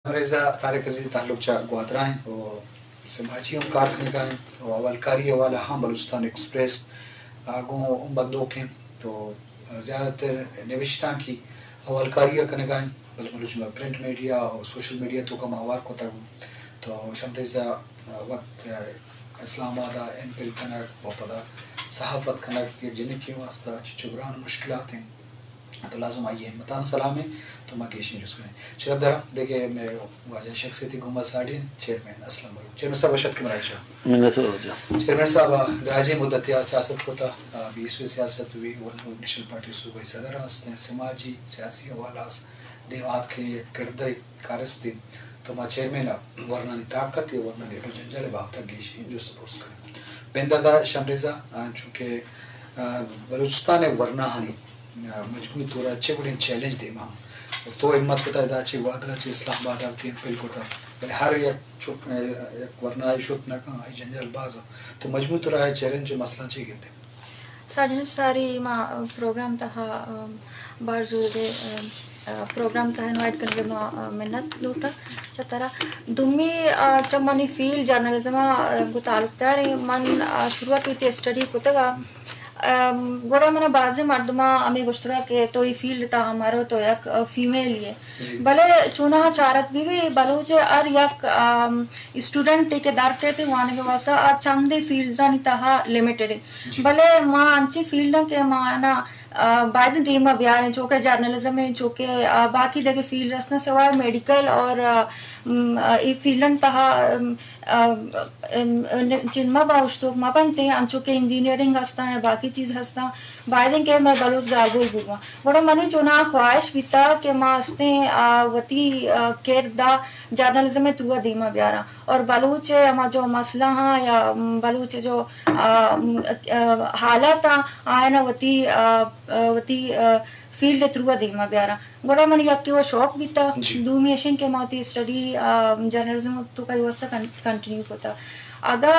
مریضہ طارق عزیز تعلق چہ گوادر ءَ اِنت ءُ سماجی ہم کار کنگ ءَ اِنت ءُ احوالکاری حوالہ ہم بلوچستان ایکسپریس ءَ گوں ہم بندوک اِنت، تو زیادہ تر نوشتانکی احوالکاری ءَ کنگ ءَ اِنت، بلے بلوچ پرنٹ میڈیا ءُ سوشل میڈیا توکا ما ہوار کتگ۔ تو شمریزہ وت اسلام آباد ءَ ایم فل کنگ ءُ پدا صحافت کنگ یک جنکے واسطہ چچو گران مشکلات اِنت۔ تو لازم آئی ءِ ہمتاں سلام اِنت، تو ما گیشیں جست کنیں۔ شرپ دار ءَ دگہ مئے واجہ شخصیتے گوں ما ساڑی اِنت، چیئرمین اسلم بلوچ۔ چیئرمین صاحب، وش اتک مئے راج ءَ۔ منت واجہ۔ چیئرمین صاحب، دراجیں مدتے ءَ سیاست کتہ، بی ایس پی ءِ سیاست بی، ورنو نیشنل پارٹی صوبائی صدر ہستیں، سماجی سیاسی حوالہ است، دیم آتکیں یک کردے کارستے، تو ما چیئرمین ءَ ورنانی طاقت ءُ ورنانی اڈ ءُ جنجال ءِ بابت ءَ گیشیں جست ءُ پرس کنیں۔ بندات ءَ شمریزہ، آ، چونکہ، آ، بلوچستان ءِ ورناہانی، آ، مجموعی طور ءَ چے وڑیں چیلنج دیما اَنت؟ تو ہمت کتہ ادا چہ گوادر ءَ چہ اسلام آباد ءَ وتی ایم فل کتہ، بلے ہر یک چک، آ، یک ورناہے شت نہ کن، آئی جنجال باز اَنت۔ تو مجموعی طور ءَ اے چیلنج ءُ مسئلہ چے گندے؟ ساجن ساری ما پروگرام تہا، آ، بار زور دے، آ، آ، پروگرام تہا انوائٹ کنگ ءَ ما، آ، منت لوٹاں چہ ترا۔ دومی، آ، چہ منی فیلڈ جرنلزم ءَ، آ، گوں تعلق دار ایں۔ من، آ، شروعات وتی اسٹڈی کتگ ءَ، آ، گڑا من ءَ بازیں مردماں ہمے گوشتگ ءَ کہ تو اے فیلڈ تہا مرو، تو یک، آ، فیمیل یے۔ جی۔ بلے چوناہا چارگ بہ بی، بلوچ ءِ ہر یک، آ، اسٹوڈنٹے کہ در کیت وانگ ءِ واستہ، آ چندے فیلڈزانی تہا لمیٹڈ اِنت۔ جی۔ بلے ما انچیں فیلڈاں کہ ما آناں، آ، باید دیما بیاریں، چوکہ جرنلزم اِنت، چوکہ، آ، باقی دگہ فیلڈ ہستاں، سوائے میڈیکل اور، آ، م، آ، اے فیلڈاں تہا، ام، آ، ام، چنما با اشتوک ما بنتیں، انچو کہ انجینئرنگ ہستاں یا باقی چیز ہستاں، باید اِنت کہ مئے بلوچ زالبول بوباں۔ گڑا منی چوناہا خواہش بیتا کہ ما استیں، آ، وتی، آ، کرد ءَ جرنلزم ءِ تھرو ءَ دیما بیاراں۔ اور بلوچ ءِ ہما جو مسئلہ ہاں یا، م، بلوچ ءِ جو، آ، م، آ، حالات ہاں، آیاں وتی، آ، آ، وتی، آ، فیلڈ ءِ تھرو ءَ دیما بیاراں۔ گڑا من یکے و شوق بیتا، جی۔ دومی اشیں کہ ما وتی اسٹڈی، آ، جرنلزم توکا واسطہ کن-، کنٹینیو کتا۔ اگا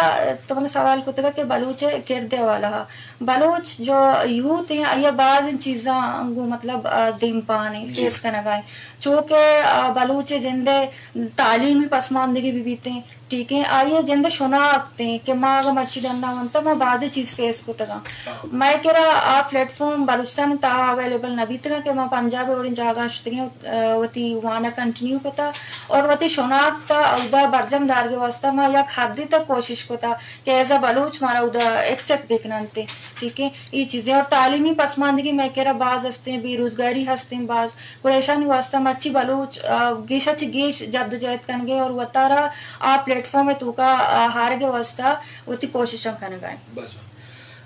تو من سوال کتگا کہ بلوچ ءِ کرد ءِ حوالہ ءَ، بلوچ جو یوتھ ایں، آئی ءَ باز چیزاں گوں مطلب، آ، دیمپان ایں، جی۔ فیس کنگا ایں۔ چو کہ، آ، بلوچ ءِ جند ءِ تعلیمی پسماندگی بہ بیتیں، ٹھیک ایں، آئی ءِ جند ءِ شناخت ایں کہ ما اگاں مرچی ڈنا ونتہ، ما بازیں چیز فیس کتگاں۔ ہاں۔ مئے کرا آ پلیٹ فارم بلوچستان ءِ تہا اویلیبل نہ بیتگاں کہ ما پنجاب ءِ وڑیں جاگہاں شتگیں، آ، وتی وانگ کنٹینیو کتا اور وتی شناخت ءَ اودا برجم دارگ ءِ واسطہ ما یک حدے تک کوشش کتا کہ ایز اے بلوچ مارا اودا ایکسپٹ بکننت۔ ٹھیک ایں، اے چیزیں اور تعلیمی پسماندگی مئے کرا باز ہستیں، بے روزگاری ہستیں باز، گڑا ایشانی واسطہ مرچی بلوچ، آ، گیشا چہ گیش جدوجہد کنگے اور وتارا آ پلیٹ فارم ءِ توکا، آ، ہارگ ءِ واسطہ وتی کوششاں کنگا ایں۔ بس۔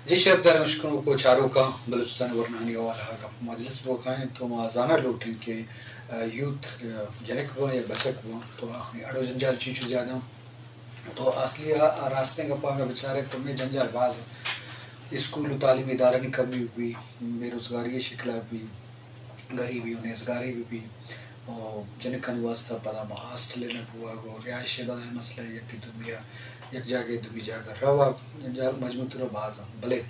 جی شرپدار اشکنوک و چاروکاں، بلوچستان ورناہانی حوالہ ءَ گپ مجلس بوگا ایں، تو ما زانگ لوٹیں کہ، آ، یوتھ، آ، جنک باں یا بچک باں، تو آہانی اڑ و جنجال چیچو زیادہ ایں۔ تو اصلی آ، آ راستیں گپاں اگاں بچاریں تو مئے جنجال باز ایں۔ اسکول و تعلیمی ادارہانی کمی بہ بی، بے روزگاری ءِ شکلا بہ بی، گریبی و نیزگاری بہ بی، و جنکانی واسطہ پدا ہاسٹل ءَ نہ بوگ و رہائش ءِ بلاہیں مسئلہ، یکے دومی ءَ، یک جاگہے دومی جاگہ روگ، جنجال مجموعی طور ءَ باز ایں۔ بلے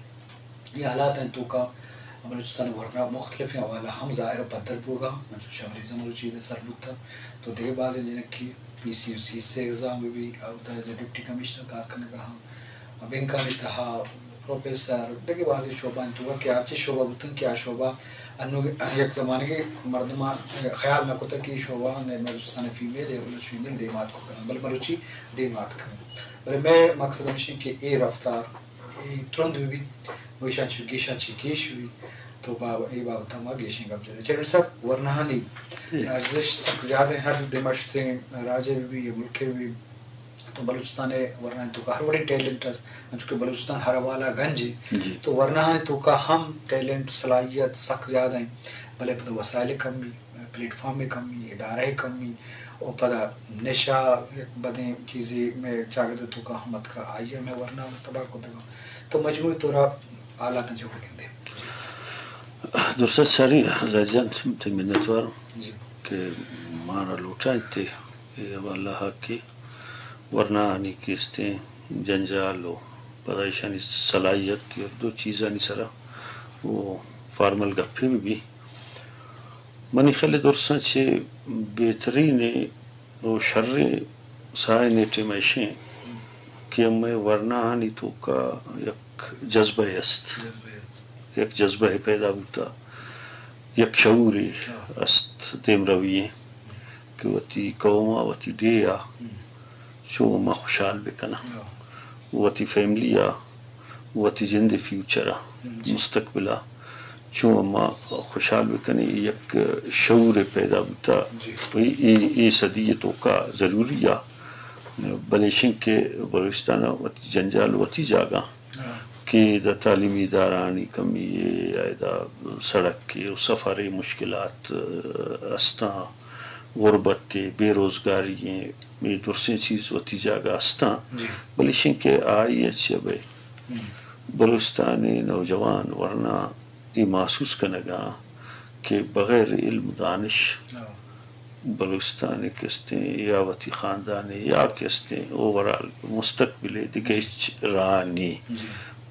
اے حالاتانی توکا بلوچستان ءِ ورنا مختلفیں حوالہ ہم ظاہر ءُ پدر بوگا ایں، انچو شمریزہ مروچی ادا سر بوتا، تو دگہ بازیں جنکے پی سی و سی ایس ءِ ایگزام بہ بی، اودا ڈپٹی کمشنر کار کنگا ایں، بینکانی تہا پروفیسر، دگہ بازیں شعبہانی توکا کہ آ چہ شعبہ بوتن کہ آ شعبہ انو یک زمانگے مردماں خیال نہ کتگ کہ اے شعبہ نے بلوچستان ءِ فیمیل یا بلوچ فیمیل دیم آتک کنن، بلے مروچی دیم آتک کنن۔ بلے مئے مقصد ہمیش ایں کہ اے رفتار اے ترند بہ بیت، و ایشاں چہ گیشاں چہ گیش بہ بیت، تو با-، اے بابت ءَ ما گیشیں گپ جنیں۔ چیئرمین صاحب، ورناہانی جی۔ ارزش سک زیادہ ایں، ہر دیما شتیں راج ءَ بہ بی یا ملک ءَ بہ بی، تو بلوچستان ءِ ورناہانی توکا ہر وڑیں ٹیلنٹ است، انچو کہ بلوچستان ہر حوالہ ءَ گنج ایں، جی۔ تو ورناہانی توکا ہم ٹیلنٹ، صلاحیت سک زیادہ ایں، بلے پدا وسائل ءِ کمی، پلیٹ فارم ءِ کمی، ادارہ ءِ کمی، و پدا نشہ یک بدیں چیزے مئے چاگرد ءِ توکا ہم اتکا، آئی ءَ مئے ورنا تباہ کتگا۔ تو مجموعی طور ءَ حالاتاں چے وڑ گندے؟ درست سری زید جان، تئی منتوار جی۔ کہ مارا لوٹائینتے اے حوالہ ءَ کہ ورناہانی کہ استیں جنجال و پدا ایشانی صلاحیت، یک دو چیزانی سرا و فارمل گپے بہ بی۔ منی خیال ءَ درساں چہ بہترین او شریں ساہ ءِ نیٹے مئے ایشیں کہ مئے ورناہانی توکا یک جذبہ است، یک جذبہ پیدا بوتا، یک شعورے است دیمروی ایں کہ وتی قوم ءَ، وتی ڈیھ ءَ چوں ما خوشحال بکناں، وتی فیملی ءَ، وتی جند ءِ فیوچر ءَ، مستقبل ءَ چوں ما خوشحال بکنیں، یک شعورے پیدا بوتا۔ اے، اے، اے صدی ءِ توکا ضروری ءَ، بلے ایشیں کہ بلوچستان ءَ وتی جنجال وتی جاگہ کہ دا تعلیمی ادارہانی کمی ءَ، یا دا سڑک ءَ و سفر ءِ مشکلات استاں، غربت ءَ، بے روزگاری ءَ، اے درسیں چیز وتی جاگہ استاں، بلے ایشیں کہ آئی ءَ چہ بئے بلوچستان ءِ نوجوان ورنا اے محسوس کنگا کہ بغیر علم و دانش بلوچستان ءِ کہ استیں یا وتی خاندان ءِ یا کہ استیں اوورآل مستقبل ءِ دگہ ہچ راہ نی۔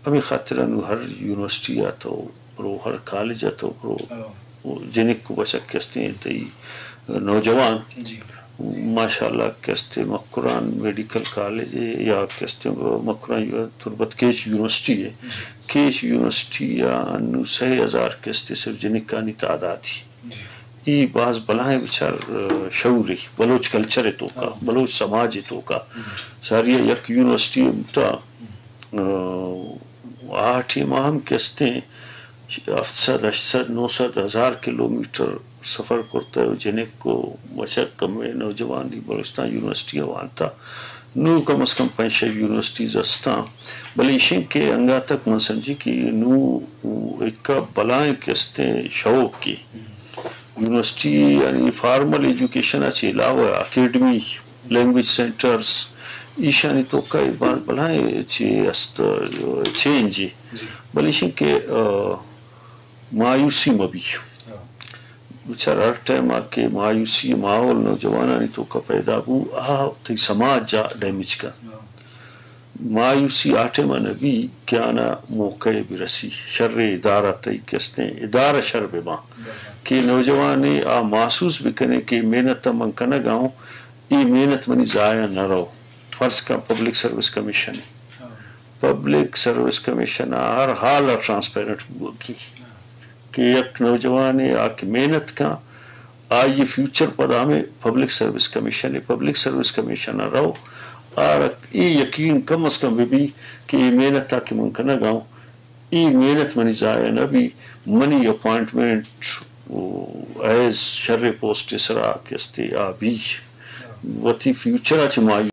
ہمے خاطر ءَ نوں ہر یونیورسٹی ءَ تو برو، ہر کالج ءَ تو برو، جنک و بچک کہ استیں تئی نوجوان، ماشاءاللہ کہ استیں مکران میڈیکل کالج ءَ یا کہ استیں مکران یو-، تربت کیچ یونیورسٹی ءَ، کیچ یونیورسٹی ءَ انوں سئے ہزار کہ استیں صرف جنکانی تعدادی۔ اے باز بلاہیں بچار، آ، شعورے، بلوچ کلچر ءِ توکا، بلوچ سماج ءِ توکا۔ ساری ءَ یک یونیورسٹی بوتا، آ، آ ٹیم ءَ ہم کہ استیں ہفت سد، ہشت سد، نو سد، ہزار کلومیٹر سفر کرتہ و جنک و بچک ہمے نوجوانی بلوچستان یونیورسٹی ءَ وانتا۔ نوں کم از کم پنچ شش یونیورسٹیز استاں، بلے ایشیں کہ انگا تک من سمجھی کہ نوں ایک بلائیں کہ استیں شوقے یونیورسٹی، یعنی فارمل ایجوکیشن ءَ چہ علاوہ اکیڈمی، لینگویج سینٹرز، ایشانی توکا اے باز بلائیں چی است، چینج اے۔ بلے ایشیں کہ، آ، مایوسی مہ بی۔ بچار ہر ٹائم ءَ کہ مایوسی ماحول نوجوانانی توکا پیدا بو، آ تئی سماج ءَ ڈیمیج کن۔ مایوسی آ ٹائم ءَ نہ بی کہ آنا موقع برسی، شریں ادارہ تئی کہ استیں ادارہ شر بباں کہ نوجوانے آ محسوس بکنے کہ محنت ءَ من کنگا اوں، اے محنت منی ضائع نہ رو۔ فرض کن پبلک سروس کمیشن اے۔ پبلک سروس کمیشن ءَ ہر حال ءَ ٹرانسپیرنٹ بوگی کہ یک نوجوانے آ کہ محنت کن، آئی فیوچر پدا ہمے پبلک سروس کمیشن اے۔ پبلک سروس کمیشن ءَ رو، آ را اے یقین کم از کم بہ بی کہ اے محنت ءَ کہ من کنگا اوں، اے محنت منی ضائع نہ بی، منی اپوائنٹمنٹ ایز شریں پوسٹ ءِ سرا کہ استے آ بی۔ وتی فیوچر ءَ چہ مایوس